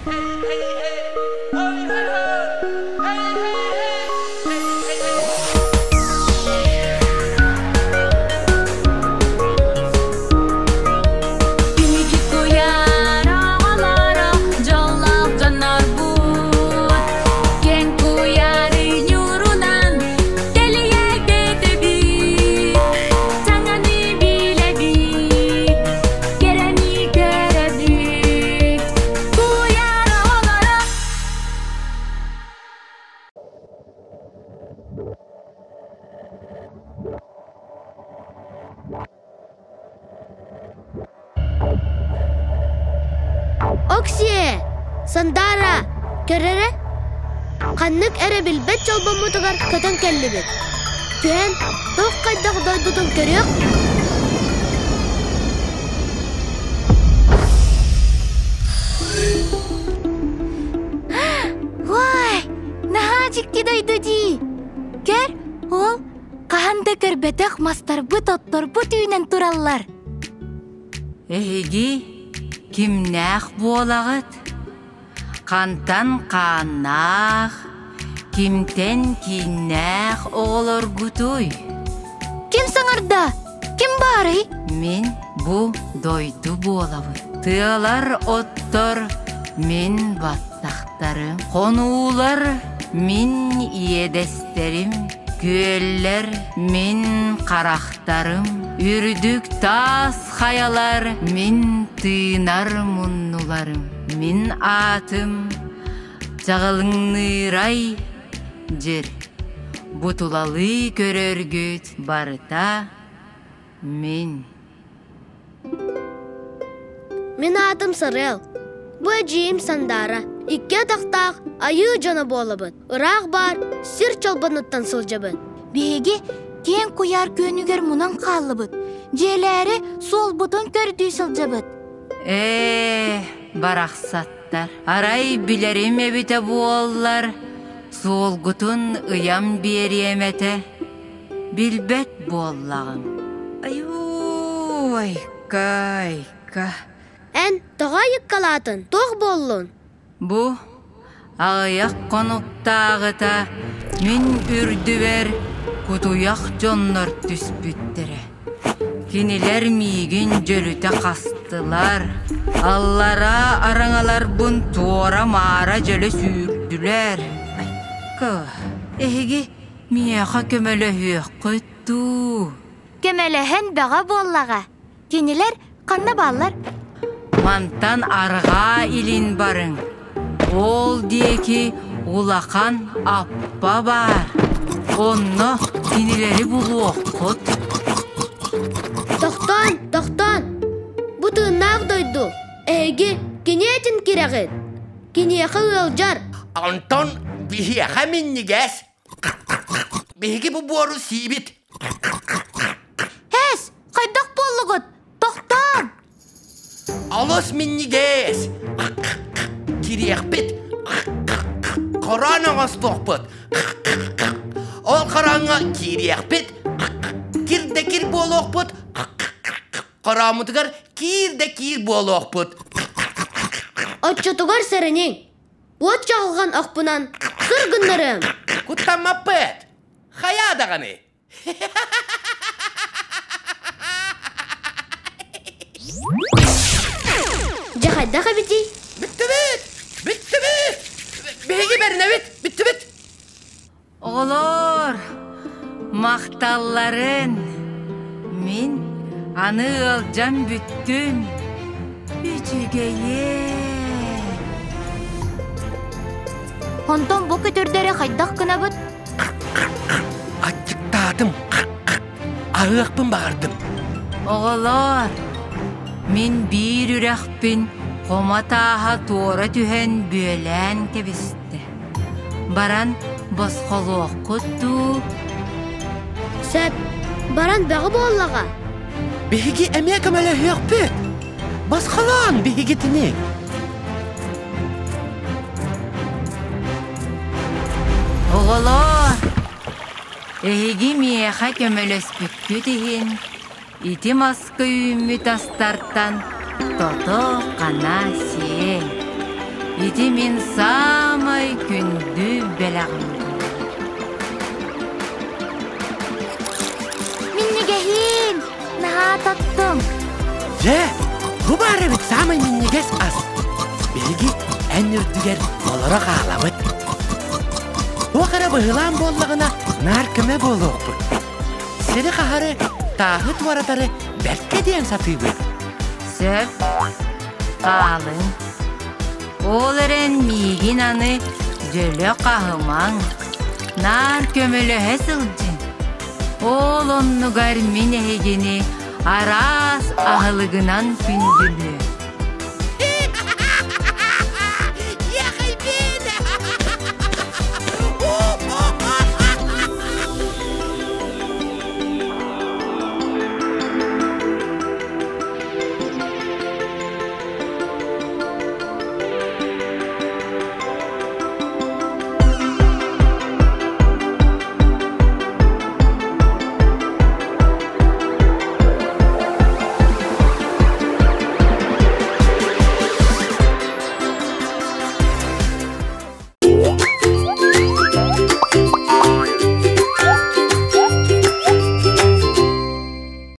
Биһиги куйаар оҕолоро дьоллоох дьоннорбут, киэҥ куйаары ньуурунан тэлийэ көтөбүт, саҥаны билэбит, кэрэни көрөбүт. Куйаар оҕолоро. Оксиэ! Сандаара! Көр эрэ, ханнык эрэ билбэт чолбоммутугар көтөн кэллибит. Түһэн, туох хайдах дойдутун көрүөх? Уай, наһаа дьикти дойду дии! Көр, ол Хаһан да көрбөтөх мастарбыт, отторбут үүнэн тураллар. Эһиги кимнээх буолаҕыт? Хантан хааннаах, кимтэн кииннээх оҕолоргутуй? Ким саҥарда? Ким баарый? Мин бу дойду буолабын. Тыалар оттор мин баттахтарым, хонуулар мин иэдэстэрим, Күөллэр мин харахтарым, үрдүк таас хайалар мин тыынар муннуларым. Мин аатым Чаҕылыҥныырай дьир. Бу тулалыы көрөргүт барыта мин. Мин аатым Сарыал. Бу эдьиийим Сандаара. Икки атахтаах айыы дьоно буолабыт. Ыраах баар сир чолбонуттан сылдьабыт. Биһиги киэҥ куйаар күөнүгэр мунан хааллыбыт. Дьиэлээри суолбутун көрдүү сылдьабыт. Ээ, барахсаттар. Арай билэрим эбитэ буоллар, суолгутун ыйан биэриэм этэ. Билбэт буоллаҕым. Айуу, айка, айка. Эн тоҕо айыккалаатын? Туох буоллун? Бу аҕыйах хонуктааҕыта мин үрдүбэр кутуйах дьоннор түспүттэрэ. Кинилэр миигин дьөлүтэ хастылар, аллараа араҥаларбын туора-маара дьөлө сүүрдүлэр. Айка, эһиги Миэхэ көмөлөһүөххүт дуу? Көмөлөһөн бөҕө буоллаҕа. Кинилэр ханна бааллар? Мантан арҕаа илин барыҥ. Ол диэки улахан аппа баар. Онно кинилэри булуоххут. Тохтоон, тохтоон! Бу тыыннаах дойду. Эһиги кини этин кирэҕит. Киниэхэ ыалдьар. Онтон биһиэхэ минньигэс. Биһиги бу буору сиибит. Эс, хайдах буоллугут? Тохтоон! Олус минньигэс. Кириэхпит. Хороон оҥостуохпут. Ол хорооҥҥо киириэхпит. Кир да кир буолуохпут. Хорооммутугар киир да киир буолуохпут. Оччотугар сэрэниҥ. Уот чаҕылҕан охпунан сыр гыннарыам. Куттаммаппыт. Хайаа даҕаны. Дьэ хайдах эбитий? Бүттүбүт! Бүттүбүт! Биһиги бэринэбит! Бүттүбүт! Оҕолоор, махталларын! Мин аны ыалдьан бүттүм. Үчүгэйиэн! Онтон бу көтөрдөрү хайдах гынабыт? Аччыктаатым. Аһыахпын баҕардым. Оҕолоор, мин биир үрэхпин хомо тааһа туора түһэн бүөлээн кэбистэ. Баран босхолуоххут дуу? Сөп, баран бөҕө буоллаҕа. Биһиги эмиэ көмөлөһүөхпүт. Босхолоон биһигитини. Оҕолоор, эһиги миэхэ көмөлөспүккүт иһин ити маска үүммүт астартан тото-хана сиэҥ. Ити мин саамай күндү бэлэҕим. Минньигэһиин, наһаа тоттум. Дьэ, бу баар эбит саамай минньигэс ас. Биһиги эн үрдүгэр олоро хаалабыт. Туох эрэ быһылаан буоллаҕына, наар көмө буолуохпут. Сири хаһары, тааһы туоратары бэркэ диэн сатыыбыт. Сөп, хаалыҥ. Ол эрэн миигин аны дьөлө хаһымаҥ, наар көмөлөһө сылдьыҥ. Ол оннугар мин эһигини араас аһылыгынан күндүлүөм.